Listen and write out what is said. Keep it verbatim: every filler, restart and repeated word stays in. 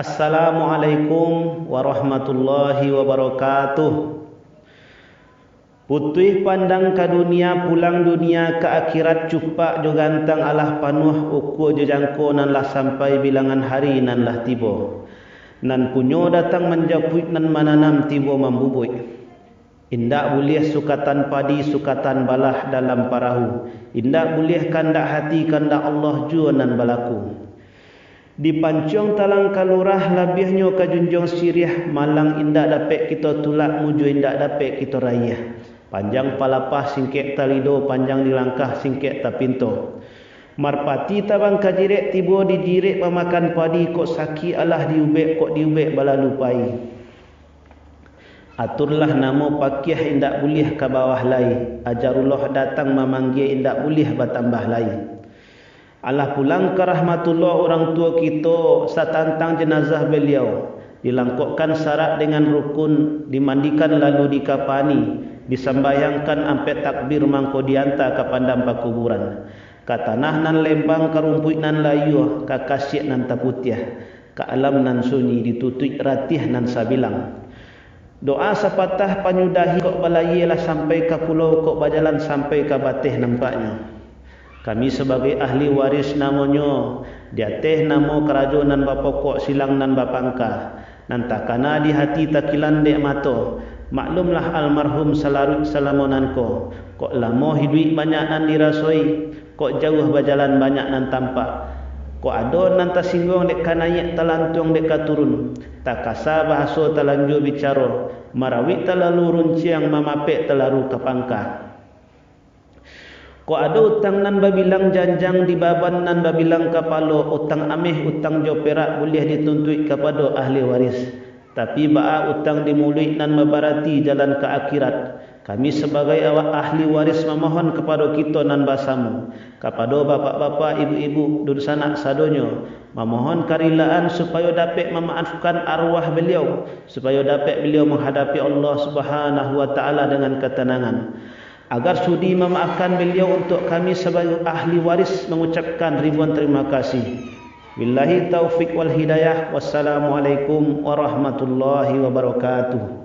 Assalamualaikum warahmatullahi wabarakatuh. Putuih pandang ka dunia, pulang dunia ka akhirat, cupak jo gantang alah panuah, ukua jo jangko nan lah sampai, bilangan hari nan lah tibo. Nan punyo datang manjapuik, nan mananam tibo mambubuik. Indak buliah sukatan padi, sukatan balah dalam parahu. Indak buliah kandak hati, kandak Allah juo nan balaku. Dipancuang talang ka lurah, labiahnyo ka junjuang siriah, malang indak dapek kito tulak, mujua indak dapek kito raiah. Panjang palapah, singkek talido, panjang di langkah, singkek tapinto. Marpati tabang ka jirek, tibo di jirek mamakan padi, kok sakik alah diubek, kok diubek balalu pai. Aturlah namo pakiah, indak buliah ka bawah lai, ajarullah datang mamanggie, indak buliah batambah lai. Alah pulang ka rahmatullah urang tuo kito, satantang jenazah baliau, dilangkokkan sarak dengan rukun, dimandikan lalu dikapani, disambahyangkan ampek takbir, mangko dianta ka pandam pakuburan. Ka tanah nan lembang, ka rumpuik nan layua, ka kasiak nan taputiah, ka alam nan sunyi, ditutuik ratiah nan sabilang. Doa sapatah panyudahi, kok balayie lah sampai ka pulau, kok bajalan sampai ka bateh nampaknyo. Kami sabagai ahli waris namonyo, di ateh namo karajo nan bapokok, silang nan bapangka, nan takana di hati, takilan dek mato. Maklumlah almarhum salaruik salamo nan ko, kok lamo hiduik banyak nan dirasoi, kok jauah bajalan banyak nan tampak. Kok ado nan tasingguang dek ka naiak, talantuang dek ka turun, takasa bahaso, talanjua bicaro, marawik talalu runciang, mamapek talalu ka pangka. Kok ado utang nan babilang janjang, di baban nan babilang kapalo, utang ameh, utang jo perak buliah dituntuik kapado ahli waris. Tapi baa utang di muluik nan mabarati jalan ka akhirat? Kami sabagai awak ahli waris mamohon kapado kito nan basamo, kapado bapak-bapak, ibu-ibu, dunsanak sadonyo, mamohon karilaan supayo dapek mamaafkan arwah baliau, supayo dapek baliau manghadapi Allah Subhanahu wa Ta'ala dengan katanangan. Agar sudi mamaafkan baliau, untuak kami sabagai ahli waris mangucapkan ribuan tarimo kasih. Billahi taufik wal hidayah. Wassalamualaikum warahmatullahi wabarakatuh.